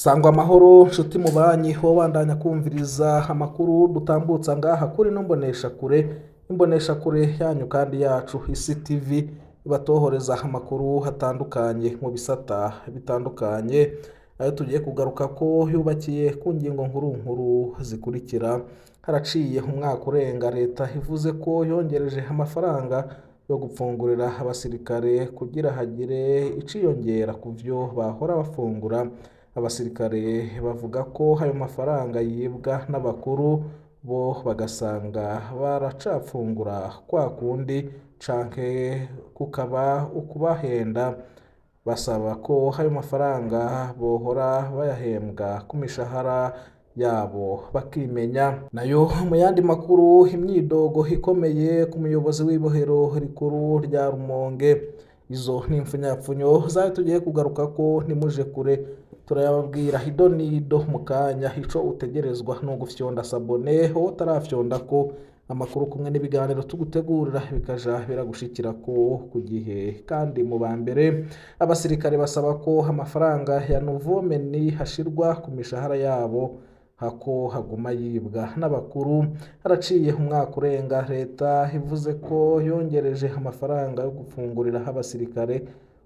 Sangwa amahoro nshuti mubanyi wobandanya kumviriza amakuru dutambutsa ngaha kuri no mboneshakure, imboneshakure yanyu kandi yacu Isi TV ibatohoreza amakuru hatandukanye mu bisata bitandukanye. Ayo tugiye kugaruka ko yubakiye ku ngingo nkuru nkuru zikurikira. Haraciye umwaka urenga leta ivuze ko yongereje amafaranga yo gupfungurira abasirikare kugira hagire iciyongera ku vyo bahora bafungura. Abasirikare bavuga ko ayo mafaranga yibwa n'abakuru, bo bagasanga baracafungura kwa kundi canke kukaba ukubahenda. Basaba ko ayo mafaranga bohora bayahembwa ku mishahara yabo bakimenya. Nayo mu yandi makuru, imyidogo ikomeye ku muyobozi w'ibohero rikuru rya Rumonge. Izo ni impfunyapfunyo zayo tugiye kugaruka ko ntimuje kure, turayababwira ido n'ido mu kanya. Ico utegerezwa ni ugufyonda sabone, wowe utarafyonda ko amakuru kumwe n'ibiganiro tugutegurira bikaja biragushikira ko ku gihe kandi mu ba mbere. Abasirikare basaba ko amafaranga ya nouveau menu hashirwa ku mishahara yabo hako haguma yibwa n'abakuru. Haraciye umwaka urenga leta ivuze ko yongereje amafaranga yo gufungurira abasirikare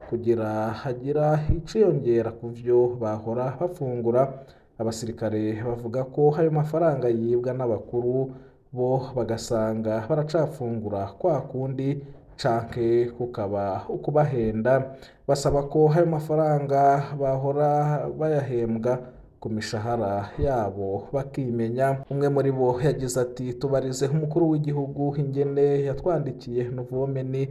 kugira hagira iciyongera ku vyo bahora bafungura. Abasirikare bavuga ko ayo mafaranga yibwa n'abakuru, bo bagasanga baracafungura kwa kundi canke kukaba ukubahenda. Basaba ko ayo mafaranga bahora bayahembwa ku mishahara yabo bakimenya. Umwe muri bo yagize ati: tubarize umukuru w'igihugu ingene yatwandikiye nouveau menu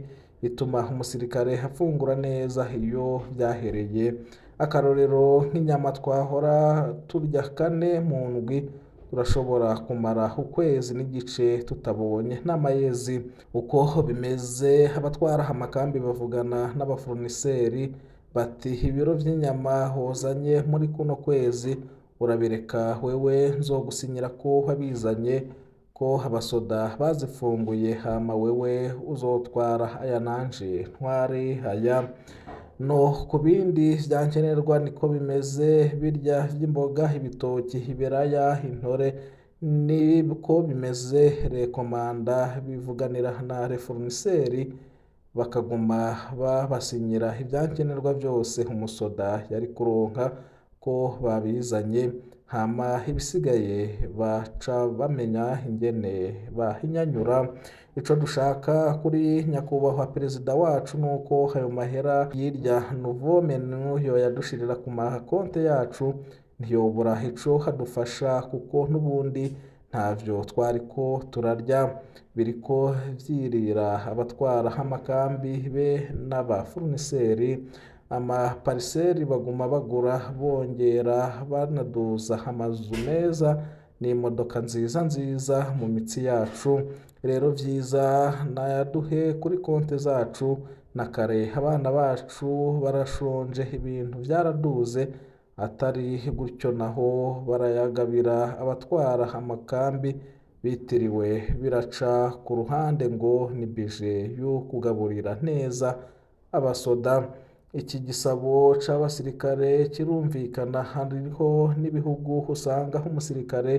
ituma umusirikare afungura neza iyo byahereye. Akarorero nk'inyama twahora turya kane mu ndwi, turashobora kumara ukwezi n'igice tutabonye n'amayezi. Uko bimeze, abatwara amakambi bavugana n'abafourniseri bati: ibiro vy'inyama wozanye muri kuno kwezi urabireka, wewe nzogusinyira ko wabizanye, ko abasoda bazifunguye, hama wewe uzotwara aya nanje ntware aya. No ku bindi vyankenerwa niko bimeze, birya vy'imboga, ibitoki, ibiraya, intore niko bimeze. Rekomanda bivuganira na refourniseri bakaguma babasinyira ivyankenerwa vyose umusoda yari kuronka ko babizanye, hama ibisigaye baca bamenya ingene bahinyanyura. Ico dushaka kuri nyakubahwa perezida wacu nuko ayo mahera y'irya nouveau menu yoyadushirira ku makonte yacu, ntiyobura ico hadufasha kuko n'ubundi ntavyo twariko turarya. Biriko vyirira abatwara amakambi be n'abafourniseri. Amapariseri baguma bagura bongera banaduza amazu meza n'imodoka nziza nziza mu mitsi yacu. Rero vyiza nayaduhe kuri konte zacu na kare, abana bacu barashonje, ibintu vyaraduze. Atari gutyo naho barayagabira abatwara amakambi bitiriwe biraca ku ruhande ngo ni bije yo kugaburira neza abasoda. Iki gisabo c'abasirikare kirumvikana, hariho n'ibihugu usanga umusirikare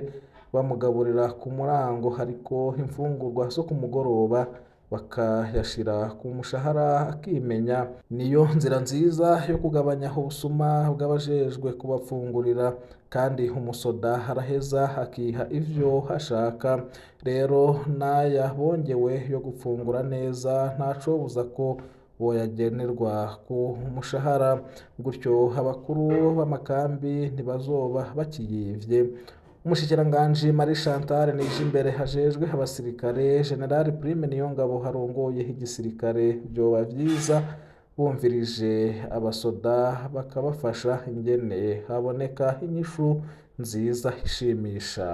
bamugaburira ku murango, ariko imfungurwa zo ku mugoroba bakayashira ku mushahara akimenya. Niyo nzira nziza yo kugabanya ubusuma bw'abajejwe kubafungurira, kandi umusoda araheza akiha ivyo ashaka. Rero n'aya bongewe yo gufungura neza ntacobuza ko boyagenerwa ku mushahara, gutyo abakuru b'amakambi ntibazoba bakiyivye. Umushikiranganji Marie Chantal Nijimbere hajejwe abasirikare, General Prime Niyongabo harongoye igisirikare, vyoba vyiza bumvirije abasoda bakabafasha ingene haboneka inyishu nziza ishimisha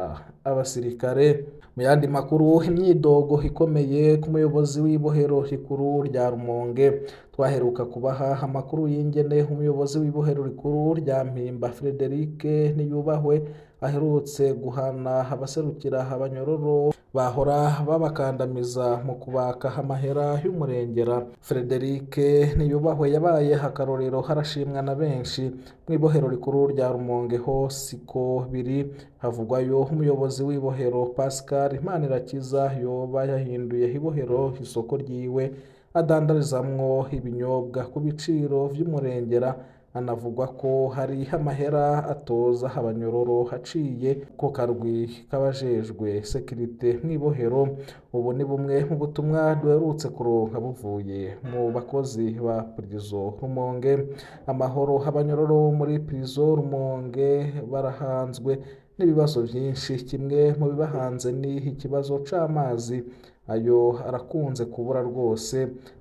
abasirikare. Mu yandi makuru, imyidogo ikomeye ku muyobozi w'ibohero rikuru rya Rumonge. Twaheruka kubaha amakuru y'ingene umuyobozi w'ibohero rikuru rya Mpimba Frederic Niyubahwe aherutse guhana abaserukira abanyororo bahora babakandamiza mu kubaka amahera y'umurengera. Frederic Niyubahwe yabaye akarorero, harashimwa na benshi. Mw'ibohero rikuru rya Rumonge ho siko biri, havugwayo umuyobozi w'ibohero Pascal Manirakiza yoba yahinduye ibohero isoko ryiwe adandarizamwo ibinyobwa ku biciro vy'umurengera. Anavugwa ko hari amahera atoza abanyororo haciye ku karwi k'abajejwe sekirite mw'ibohero. Ubu ni bumwe mu butumwa duherutse kuronka buvuye mu bakozi ba Prison Rumonge. Amahoro abanyororo muri Prison Rumonge barahanzwe n'ibibazo vyinshi. Kimwe mu bibahanze ni ikibazo c'amazi, ayo arakunze kubura rwose.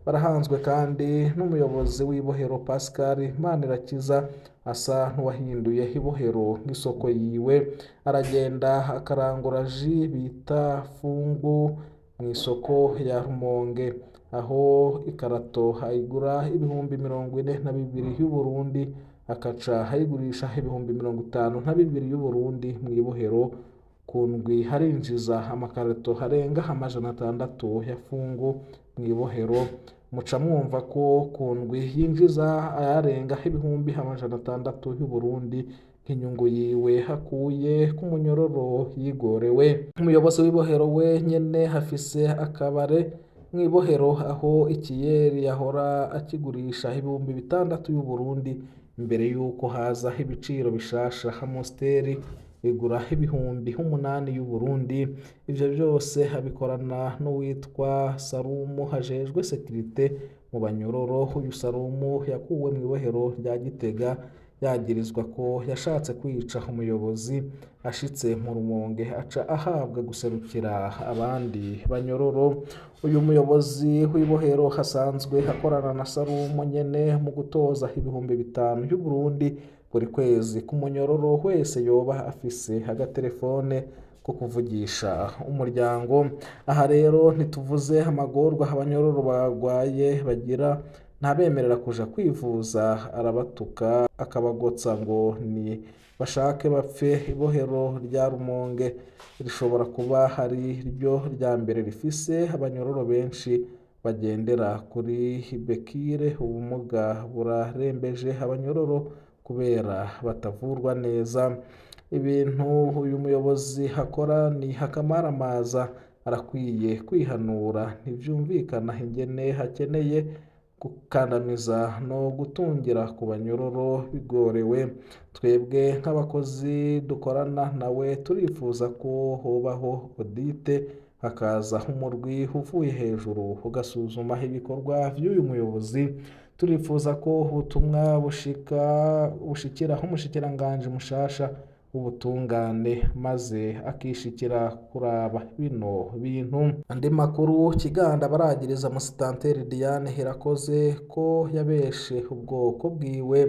Barahanzwe kandi n'umuyobozi w'ibohero Pascal Manirakiza asa n'uwahinduye ibohero nk'isoko yiwe, aragenda akarangura ji bita fungu mw'isoko ya Rumonge, aho ikarato ayigura 42,000 y'Uburundi, akaca ayigurisha 52,000 y'Uburundi mw'ibohero. Ku ndwi harinjiza amakarato arenga 600 ya fungu mw'ibohero. Muca mwumva ko ku ndwi yinjiza ayarenga 600,000 y'Uburundi nk'inyungu yiwe hakuye ku munyororo yigorewe. Umuyobozi w'ibohero we nyene afise akabare mw'ibohero aho ikiyeri yahora akigurisha 6,000 y'Uburundi imbere y'uko haza ibiciro bishasha. Amosteri igura 8,000 y'Uburundi. Ivyo vyose abikorana n'uwitwa Sarumu hajejwe sekirite mu banyororo. Uyu Sarumu yakuwe mw'ibohero rya Gitega yagirizwa ko yashatse kwica umuyobozi. Ashitse mu Rumonge aca ahabwa guserukira abandi banyororo. Uyu muyobozi w'ibohero hasanzwe akorana na Sarumu nyene mu gutoza 5,000 y'Uburundi buri kwezi ku munyororo wese yoba afise agatelefone ko kuvugisha umuryango. Aha rero ntituvuze amagorwa abanyororo bagwaye bagira, ntabemerera kuja kwivuza, arabatuka akabagotsa ngo ni bashake bapfe. Ibohero rya Rumonge rishobora kuba ari ryo rya mbere rifise abanyororo benshi bagendera kuri bekire. Ubumuga burarembeje abanyororo kubera batavurwa neza. Ibintu uyu muyobozi akora ni akamaramaza, arakwiye kwihanura. Ntivyumvikana ingene hakeneye gukandamiza no gutungira ku banyororo bigorewe. Twebwe nk'abakozi dukorana nawe turifuza ko hobaho audite, hakaza umurwi uvuye hejuru ugasuzuma ibikorwa vy'uyu muyobozi. Turifuza ko ubutumwa bushikira umushikiranganji mushasha w'ubutungane maze akishikira kuraba bino bintu. Andi makuru Kiganda baragiriza Musitanteri Diane Irakoze ko yabeshe ubwoko bwiwe.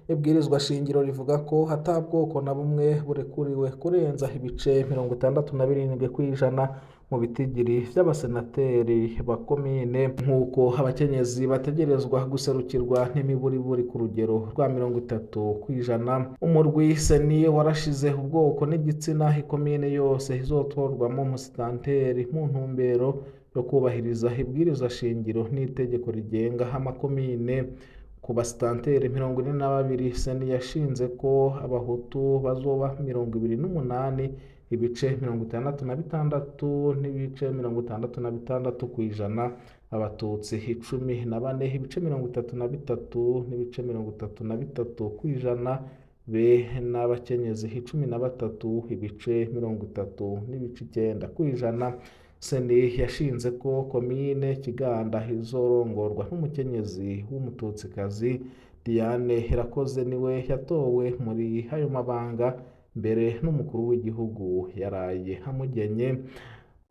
Ibwirizwa shingiro rivuga ko ata bwoko na bumwe burekuriwe kurenza ibice 67% mu bitigiri vy'abasenateri ba komine, nk'uko abakenyezi bategerezwa guserukirwa n'imiburiburi ku rugero rwa 30%. Umurwi Seni warashize ubwoko n'igitsina ikomine yose izotorwamo umusitanteri mu ntumbero yo kubahiriza ibwirizwa shingiro n'itegeko rigenga amakomine. Ku basitanteri 42 Seni yashinze ko abahutu bazoba 28 ibice 66 n'ibice 66%, abatutsi 14 ibice 33 n'ibice 33%, be n'abakenyezi 13 ibice 30.9%. Seni yashinze ko komine Kiganda izorongorwa n'umukenyezi w'umututsikazi. Diane Irakoze niwe yatowe muri ayo mabanga mbere n'umukuru w'igihugu yaraye amugenye.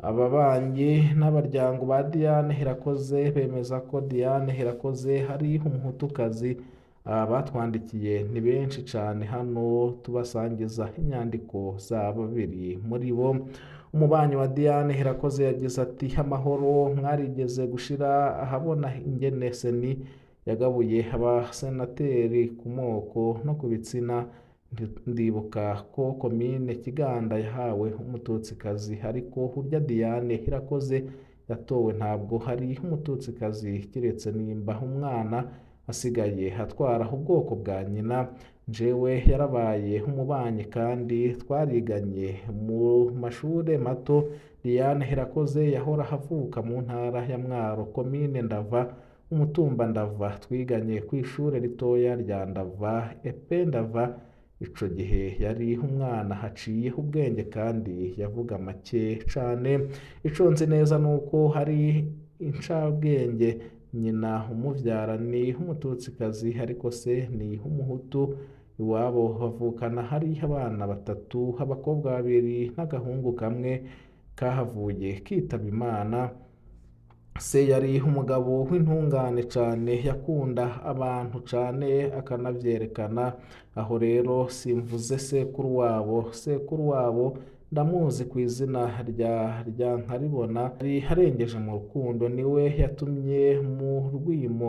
Ababanyi n'abaryango ba Diane Irakoze bemeza ko Diane Irakoze ari umuhutukazi. Abatwandikiye ni benshi cane, hano tubasangiza inyandiko za babiri muri bo. Umubanyi wa Diane Irakoze yagize ati: amahoro, mwarigeze gushira ahabona ingene Seni Yagabuye abasenateri ku moko no ku bitsina. Ndibuka ko komine Kiganda yahawe Umututsikazi, ariko urya Diane Irakoze yatowe ntabwo hari Umututsikazi, kiretse nimba umwana asigaye atwara ubwoko bwa nyina. Jewe yarabaye umubanyi kandi twariganye mu mashure mato. Diane Irakoze yahora avuka mu ntara ya Mwaro, komine Ndava, umutumba Ndava. Twiganye kw'ishure ritoya rya Ndava, Epe Ndava. Ico gihe yari umwana haciye ubwenge kandi yavuga make cane. Ico nzi neza nuko hari incabwenge. Nyina umuvyara ni Umututsikazi, ariko se ni Umuhutu. Iwabo bavukana hari abana batatu, abakobwa babiri n'agahungu kamwe kahavuye kitaba Imana. Se yari umugabo w'intungane cane, yakunda abantu cane akanavyerekana. Aho rero simvuze sekuru wabo. Sekuru wabo ndamuzi kw'izina rya Ryankaribona, yari arengeje mu rukundo. Niwe yatumye mu rwimo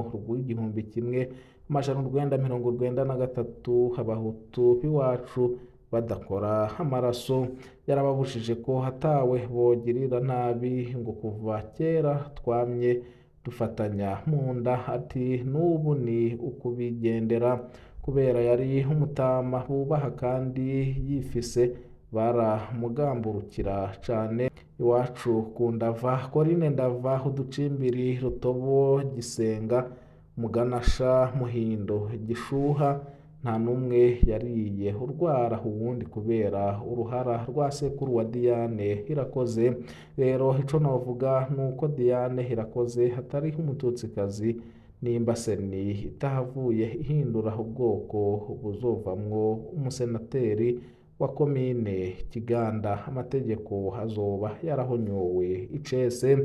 rw'1993 Abahutu b'iwacu badakora amaraso. Yarababujije ko hatawe bogirira nabi, ngo kuva kera twamye dufatanya mu nda, ati n'ubu ni ukubigendera. Kubera yari umutama bubaha kandi yifise, baramugamburukira cane. Iwacu ku Ndava, Korine Ndava, Uducimbiri Rutobo, Gisenga, Muganasha, Muhindo, Gishuha, nta n'umwe yariye urwara uwundi kubera uruhara rwa sekuru wa Diane Irakoze. Rero ico novuga nuko Diane Irakoze atari Umututsikazi. Nimba seni itahavuye ihindura ubwoko buzovamwo umusenateri wa komine Kiganda, amategeko azoba yarahonyowe icese.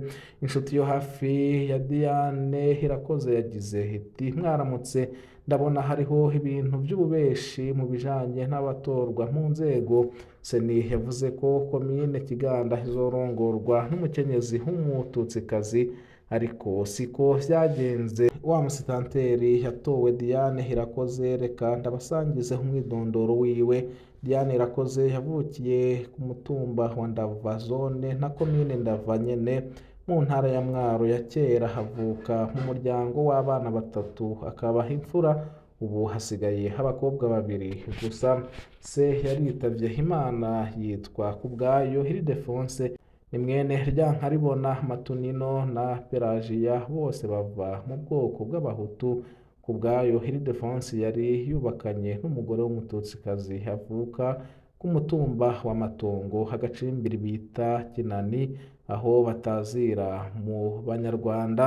Inshuti yo hafi ya Diane Irakoze yagize iti: mwaramutse, ndabona hariho ibintu by'ububeshi mu bijanye n'abatorwa mu nzego. Seni yavuze ko komine Kiganda izorongorwa n'umukenyezi w'Umututsikazi, ariko siko vyagenze. Wa musitanteri yatowe Diane Irakoze, reka ndabasangize umwidondoro wiwe. Diane Irakoze yavukiye ku mutumba wa Ndava, zone na komine Ndava nyene, mu ntara ya Mwaro ya kera. Havuka mu muryango w'abana batatu, akaba imfura. Ubu hasigaye abakobwa babiri gusa. Se yaritavye Imana, yitwa Kubwayo Ildefonse, ni mwene Ryankaribona Matunino na Pelagiya, bose bava mu bwoko bw'Abahutu. Kubwayo Ildefonse yari yubakanye n'umugore w'Umututsikazi, avuka ku mutumba wa Matongo, agacimbiri bita Kinani, aho batazira mu Banyarwanda.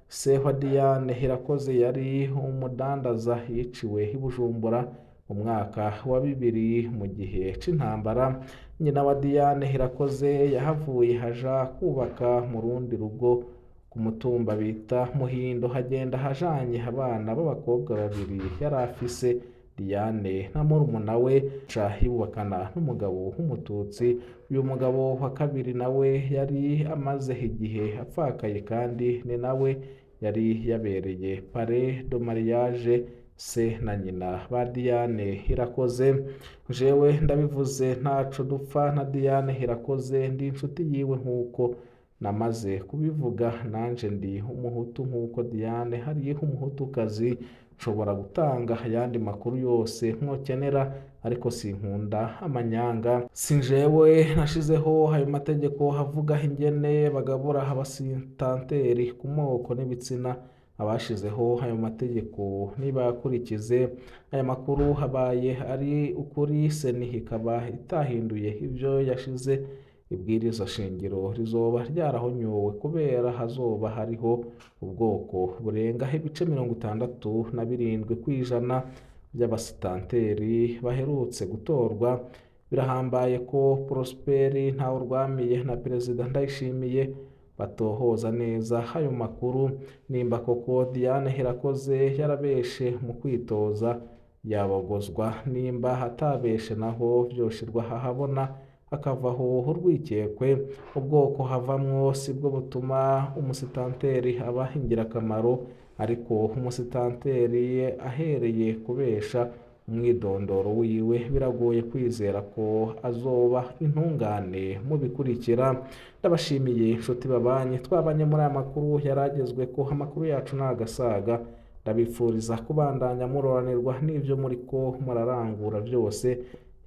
Se wa Diane Irakoze yari umudandaza, yiciwe i Bujumbura mu mwaka wa 2000 mu gihe c'intambara. Nyina wa Diane Irakoze yahavuye haja kubaka mu rundi rugo ku mutumba bita Muhindo, hagenda hajanye abana b'abakobwa babiri yari afise, Diane na murumuna we. Ca yubakana n'umugabo w'Umututsi. Uyu mugabo wa kabiri nawe yari amaze igihe apfakaye, kandi ni nawe yari yabereye pare de mariage se na nyina ba Diane Irakoze. Jewe ndabivuze ntaco dupfa na Diane Irakoze, ndi inshuti yiwe nkuko namaze kubivuga. Nanje ndi Umuhutu nkuko Diane hariho Umuhutukazi. Nshobora gutanga ayandi makuru yose mwokenera, ariko sinkunda amanyanga. Si jewe nashizeho ayo mategeko avuga ingene bagabura abasitanteri ku moko n'ibitsina. Abashizeho ayo mategeko nibakurikize. Aya makuru habaye ari ukuri, seni ikaba itahinduye ibyo yashize, ibwiriza shingiro rizoba ryarahonyowe, kubera hazoba hariho ubwoko burenga ibice 67% by'abasitanteri baherutse gutorwa. Birahambaye ko Prosperi Ntawurwamiye na Perezida Ndayishimiye batohoza neza ayo makuru. Nimba koko Diane Irakoze yarabeshe mu kwitoza, yabogozwa. Nimba atabeshe naho vyoshirwa ahabona, hakavaho urwikekwe. Ubwoko havamwo sibwo butuma umusitanteri aba ingirakamaro. Ariko umusitanteri ahereye kubesha umwidondoro wiwe, biragoye kwizera ko azoba intungane mu bikurikira. Ndabashimiye inshuti babanye twabanye muri aya makuru yaragezwe ko amakuru yacu nagasaga. Ndabifuriza kubandanya muroranirwa n'ivyo muriko murarangura byose.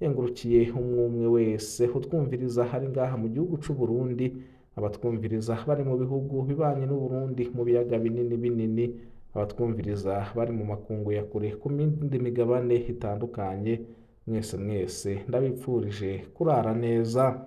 Yengurukiye umwumwe wese utwumviriza hari ngaha mu gihugu c'u Burundi, abatwumviriza bari mu bihugu bibanye n'u Burundi mu biyaga binini binini, abatwumviriza bari mu makungu ya kure ku yindi migabane itandukanye. Mwese mwese ndabipfurije kurara neza.